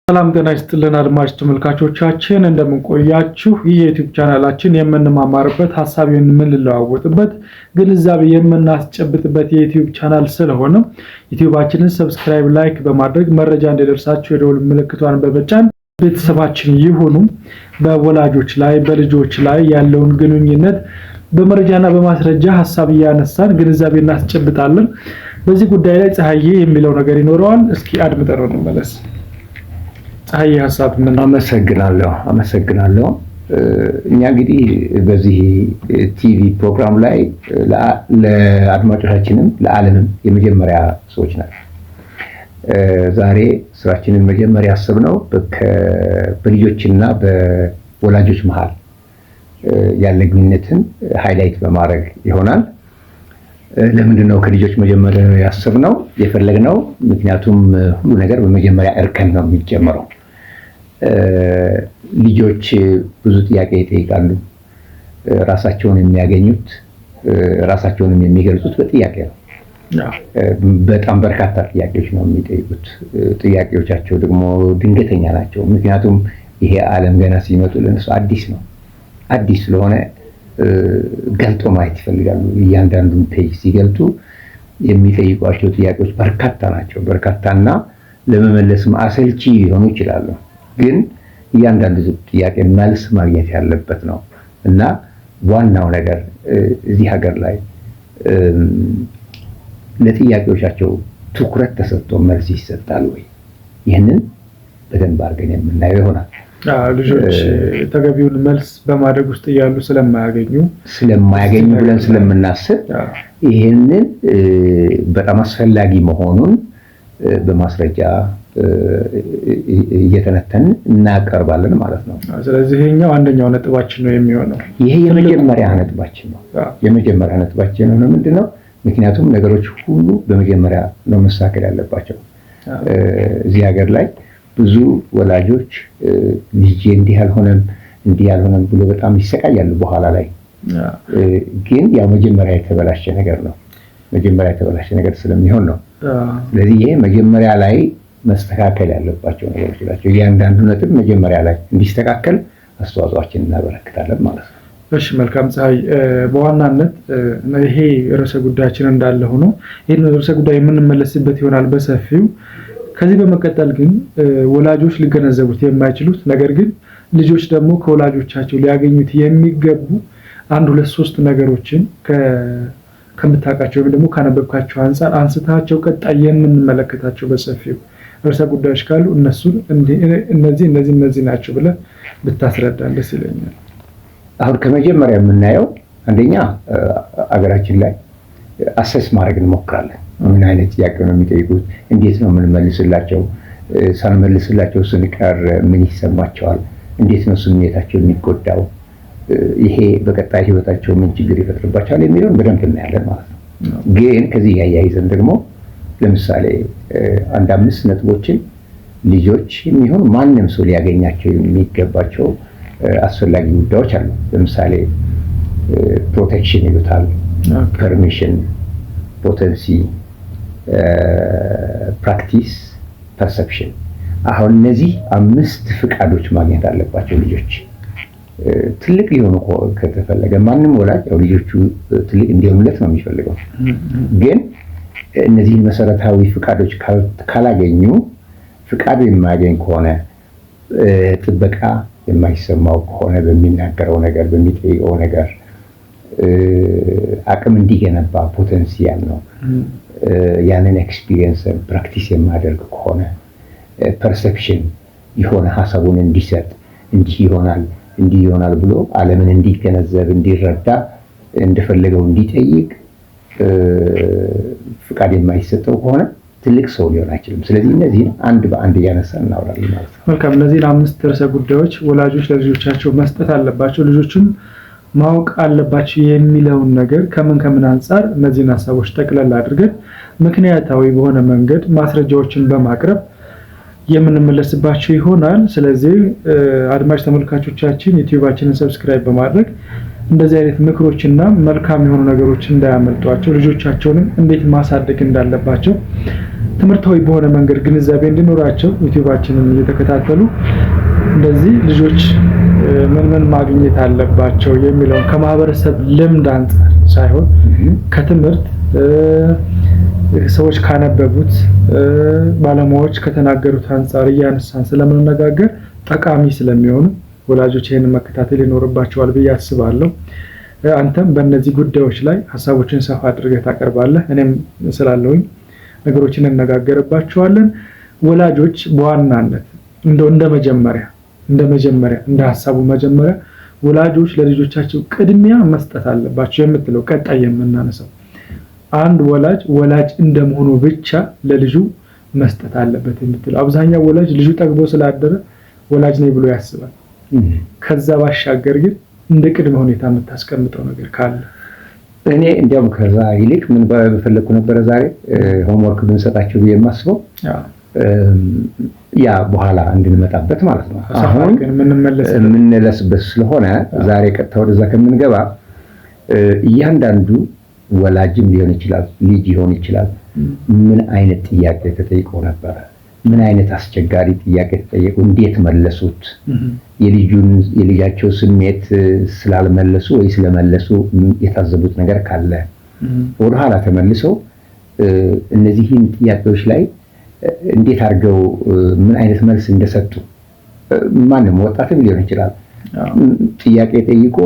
ሰላም ጤና ይስጥልን አድማጭ ተመልካቾቻችን፣ እንደምን ቆያችሁ? ይህ የ YouTube ቻናላችን የምንማማርበት፣ ሀሳብ የምንለዋወጥበት፣ ግንዛቤ የምናስጨብጥበት የ YouTube ቻናል ስለሆነ YouTube ኣችንን subscribe፣ like በማድረግ መረጃ እንዲደርሳችሁ የደወል ምልክቷን በመጫን ቤተሰባችን ይሁኑ። በወላጆች ላይ በልጆች ላይ ያለውን ግንኙነት በመረጃና በማስረጃ ሀሳብ እያነሳን ግንዛቤ እናስጨብጣለን። በዚህ ጉዳይ ላይ ፀሐዬ የሚለው ነገር ይኖረዋል። እስኪ አድምጠነው እንመለስ። ፀሐዬ፣ ሀሳብ ምን? አመሰግናለሁ። እኛ እንግዲህ በዚህ ቲቪ ፕሮግራም ላይ ለአድማጮቻችንም ለዓለምም የመጀመሪያ ሰዎች ናቸው። ዛሬ ስራችንን መጀመሪያ ያሰብነው በልጆችና በወላጆች መሀል ያለ ግንኙነትን highlight በማድረግ ይሆናል። ለምንድን ነው ከልጆች መጀመሪያ ያሰብነው የፈለግነው? ምክንያቱም ሁሉ ነገር በመጀመሪያ እርከን ነው የሚጀምረው። ልጆች ብዙ ጥያቄ ይጠይቃሉ። ራሳቸውን የሚያገኙት፣ ራሳቸውንም የሚገልጹት በጥያቄ ነው። በጣም በርካታ ጥያቄዎች ነው የሚጠይቁት። ጥያቄዎቻቸው ደግሞ ድንገተኛ ናቸው። ምክንያቱም ይሄ ዓለም ገና ሲመጡ ለነሱ አዲስ ነው። አዲስ ስለሆነ ገልጦ ማየት ይፈልጋሉ። እያንዳንዱን page ሲገልጡ የሚጠይቋቸው ጥያቄዎች በርካታ ናቸው። በርካታና ለመመለስም አሰልቺ ሊሆኑ ይችላሉ። ግን እያንዳንዱ ጥያቄ መልስ ማግኘት ያለበት ነው እና ዋናው ነገር እዚህ ሀገር ላይ ለጥያቄዎቻቸው ትኩረት ተሰጥቶ መልስ ይሰጣል ወይ? ይህንን በደንብ አድርገን የምናየው ይሆናል። ልጆች ተገቢውን መልስ በማደግ ውስጥ እያሉ ስለማያገኙ ብለን ስለምናስብ ይህንን በጣም አስፈላጊ መሆኑን በማስረጃ እየተነተን እናቀርባለን ማለት ነው። ስለዚህ ይሄኛው አንደኛው ነጥባችን ነው የሚሆነው። ይሄ የመጀመሪያ ነጥባችን ነው። የመጀመሪያ ነጥባችን ነው ምንድን ነው? ምክንያቱም ነገሮች ሁሉ በመጀመሪያ ነው መስተካከል ያለባቸው። እዚህ ሀገር ላይ ብዙ ወላጆች ልጄ እንዲህ አልሆነም፣ እንዲህ አልሆነም ብሎ በጣም ይሰቃያሉ። በኋላ ላይ ግን ያው መጀመሪያ የተበላሸ ነገር ነው። መጀመሪያ የተበላሸ ነገር ስለሚሆን ነው። ስለዚህ ይሄ መጀመሪያ ላይ መስተካከል ያለባቸው ነገሮች ናቸው። እያንዳንዱ ነጥብ መጀመሪያ ላይ እንዲስተካከል አስተዋጽኦአችንን እናበረክታለን ማለት ነው። እሺ፣ መልካም ፀሐይ፣ በዋናነት ይሄ ርዕሰ ጉዳያችን እንዳለ ሆኖ ይህን ርዕሰ ጉዳይ የምንመለስበት ይሆናል በሰፊው። ከዚህ በመቀጠል ግን ወላጆች ሊገነዘቡት የማይችሉት ነገር ግን ልጆች ደግሞ ከወላጆቻቸው ሊያገኙት የሚገቡ አንድ፣ ሁለት፣ ሶስት ነገሮችን ከምታውቃቸው ወይም ደግሞ ካነበብካቸው አንጻር አንስታቸው ቀጣይ የምንመለከታቸው በሰፊው ርዕሰ ጉዳዮች ካሉ እነሱን እነዚህ እነዚህ እነዚህ ናቸው ብለህ ብታስረዳን ደስ ይለኛል። አሁን ከመጀመሪያ የምናየው አንደኛ አገራችን ላይ assess ማድረግ እንሞክራለን። ምን አይነት ጥያቄ ነው የሚጠይቁት? እንዴት ነው የምንመልስላቸው? ሳንመልስላቸው ስንቀር ምን ይሰማቸዋል? እንዴት ነው ስሜታቸው የሚጎዳው? ይሄ በቀጣይ ህይወታቸው ምን ችግር ይፈጥርባቸዋል የሚለውን በደንብ እናያለን ማለት ነው። ግን ከዚህ ያያይዘን ደግሞ ለምሳሌ አንድ አምስት ነጥቦችን ልጆች የሚሆን ማንም ሰው ሊያገኛቸው የሚገባቸው አስፈላጊ ጉዳዮች አሉ። ለምሳሌ protection ይሉታል፣ permission፣ potency፣ practice፣ perception። አሁን እነዚህ አምስት ፍቃዶች ማግኘት አለባቸው ልጆች ትልቅ ሊሆኑ ከተፈለገ። ማንም ወላጅ ያው ልጆቹ ትልቅ እንዲሆኑለት ነው የሚፈልገው። ግን እነዚህን መሰረታዊ ፍቃዶች ካላገኙ፣ ፍቃዱ የማያገኝ ከሆነ፣ ጥበቃ የማይሰማው ከሆነ፣ በሚናገረው ነገር፣ በሚጠይቀው ነገር አቅም እንዲገነባ potential ነው ያንን experience practice የማያደርግ ከሆነ፣ perception የሆነ ሀሳቡን እንዲሰጥ፣ እንዲህ ይሆናል፣ እንዲህ ይሆናል ብሎ ዓለምን እንዲገነዘብ፣ እንዲረዳ፣ እንደፈለገው እንዲጠይቅ ፍቃድ የማይሰጠው ከሆነ ትልቅ ሰው ሊሆን አይችልም። ስለዚህ እነዚህን አንድ በአንድ እያነሳን እናወራለን ማለት ነው። መልካም። እነዚህን አምስት ርዕሰ ጉዳዮች ወላጆች ለልጆቻቸው መስጠት አለባቸው፣ ልጆችም ማወቅ አለባቸው የሚለውን ነገር ከምን ከምን አንጻር እነዚህን ሀሳቦች ጠቅለል አድርገን ምክንያታዊ በሆነ መንገድ ማስረጃዎችን በማቅረብ የምንመለስባቸው ይሆናል። ስለዚህ አድማጭ ተመልካቾቻችን YouTube ኣችንን subscribe በማድረግ እንደዚህ አይነት ምክሮችና መልካም የሆኑ ነገሮች እንዳያመልጧቸው፣ ልጆቻቸውንም እንዴት ማሳደግ እንዳለባቸው ትምህርታዊ በሆነ መንገድ ግንዛቤ እንዲኖራቸው ዩቲዩባችንን እየተከታተሉ እንደዚህ ልጆች ምን ምን ማግኘት አለባቸው የሚለውን ከማህበረሰብ ልምድ አንጻር ሳይሆን ከትምህርት፣ ሰዎች ካነበቡት፣ ባለሙያዎች ከተናገሩት አንጻር እያነሳን ስለምንነጋገር ጠቃሚ ስለሚሆኑ ወላጆች ይህንን መከታተል ይኖርባቸዋል ብዬ አስባለሁ። አንተም በእነዚህ ጉዳዮች ላይ ሀሳቦችን ሰፋ አድርገህ ታቀርባለህ። እኔም ስላለሁኝ ነገሮችን እንነጋገርባቸዋለን። ወላጆች በዋናነት እንደው እንደ መጀመሪያ እንደ ሀሳቡ መጀመሪያ ወላጆች ለልጆቻቸው ቅድሚያ መስጠት አለባቸው የምትለው፣ ቀጣይ የምናነሳው፣ አንድ ወላጅ ወላጅ እንደመሆኑ ብቻ ለልጁ መስጠት አለበት የምትለው? አብዛኛው ወላጅ ልጁ ጠግቦ ስላደረ ወላጅ ነኝ ብሎ ያስባል። ከዛ ባሻገር ግን እንደ ቅድመ ሁኔታ የምታስቀምጠው ነገር ካለ? እኔ እንዲያውም ከዛ ይልቅ ምን በፈለግኩ ነበረ፣ ዛሬ homework ብንሰጣቸው ብዬ የማስበው ያ በኋላ እንድንመጣበት ማለት ነው። አሁን የምንመለስበት ስለሆነ ዛሬ ቀጥታ ወደዛ ከምንገባ እያንዳንዱ ወላጅም ሊሆን ይችላል፣ ልጅ ሊሆን ይችላል። ምን አይነት ጥያቄ ተጠይቀው ነበረ? ምን አይነት አስቸጋሪ ጥያቄ ተጠየቁ? እንዴት መለሱት? የልጁን የልጃቸው ስሜት ስላልመለሱ ወይ ስለመለሱ የታዘቡት ነገር ካለ ወደኋላ ተመልሰው እነዚህን ጥያቄዎች ላይ እንዴት አድርገው ምን አይነት መልስ እንደሰጡ፣ ማንም ወጣትም ሊሆን ይችላል፣ ጥያቄ ጠይቆ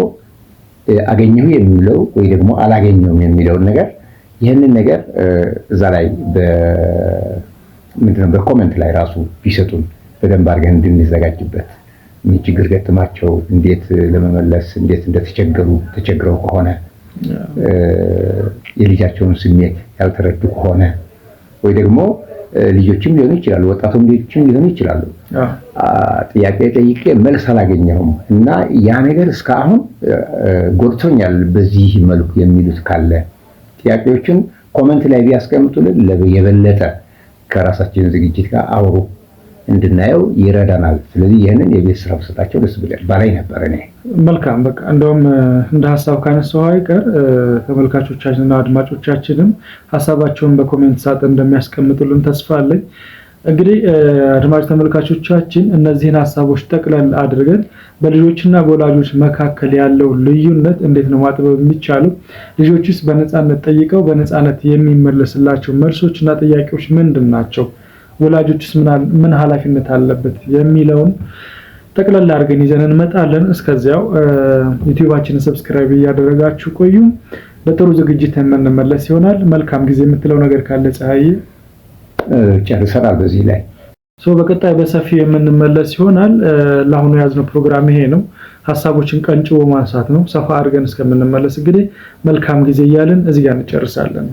አገኘሁ የሚለው ወይ ደግሞ አላገኘሁም የሚለውን ነገር፣ ይህንን ነገር እዛ ላይ ምንድነው በ comment ላይ ራሱ ቢሰጡን በደንብ አድርገን እንድንዘጋጅበት፣ ምን ችግር ገጥማቸው እንዴት ለመመለስ እንዴት እንደተቸገሩ፣ ተቸግረው ከሆነ፣ የልጃቸውን ስሜት ያልተረዱ ከሆነ፣ ወይ ደግሞ ልጆችም ሊሆኑ ይችላሉ፣ ወጣቱም ልጆችም ሊሆኑ ይችላሉ። ጥያቄ ጠይቄ መልስ አላገኘሁም እና ያ ነገር እስካሁን ጎድቶኛል በዚህ መልኩ የሚሉት ካለ ጥያቄዎችን comment ላይ ቢያስቀምጡልን የበለጠ ከራሳችን ዝግጅት ጋር አብሮ እንድናየው ይረዳናል። ስለዚህ ይህንን የቤት ስራ ብሰጣቸው ደስ ብሎኛል ባላይ ነበር እኔ። መልካም፣ በቃ እንደውም እንደ ሀሳብ ካነሳው አይቀር ተመልካቾቻችንና አድማጮቻችንም ሀሳባቸውን በ comment ሳጥን እንደሚያስቀምጡልን ተስፋ አለኝ። እንግዲህ አድማጭ ተመልካቾቻችን፣ እነዚህን ሀሳቦች ጠቅለል አድርገን በልጆችና በወላጆች መካከል ያለው ልዩነት እንዴት ነው ማጥበብ የሚቻለው? ልጆችስ በነፃነት ጠይቀው በነፃነት የሚመለስላቸው መልሶች እና ጥያቄዎች ምንድን ናቸው? ወላጆችስ ምን ኃላፊነት አለበት የሚለውን ጠቅለል አድርገን ይዘን እንመጣለን። እስከዚያው ዩቲዩባችንን subscribe እያደረጋችሁ ቆዩ። በጥሩ ዝግጅት የምንመለስ ይሆናል። መልካም ጊዜ። የምትለው ነገር ካለ ፀሐይ? ጨርሰናል በዚህ ላይ። So በቀጣይ በሰፊው የምንመለስ ይሆናል። ለአሁኑ የያዝነው ፕሮግራም ይሄ ነው። ሀሳቦችን ቀንጭቦ ማንሳት ነው። ሰፋ አድርገን እስከምንመለስ እንግዲህ መልካም ጊዜ እያልን እዚህ ጋር እንጨርሳለን።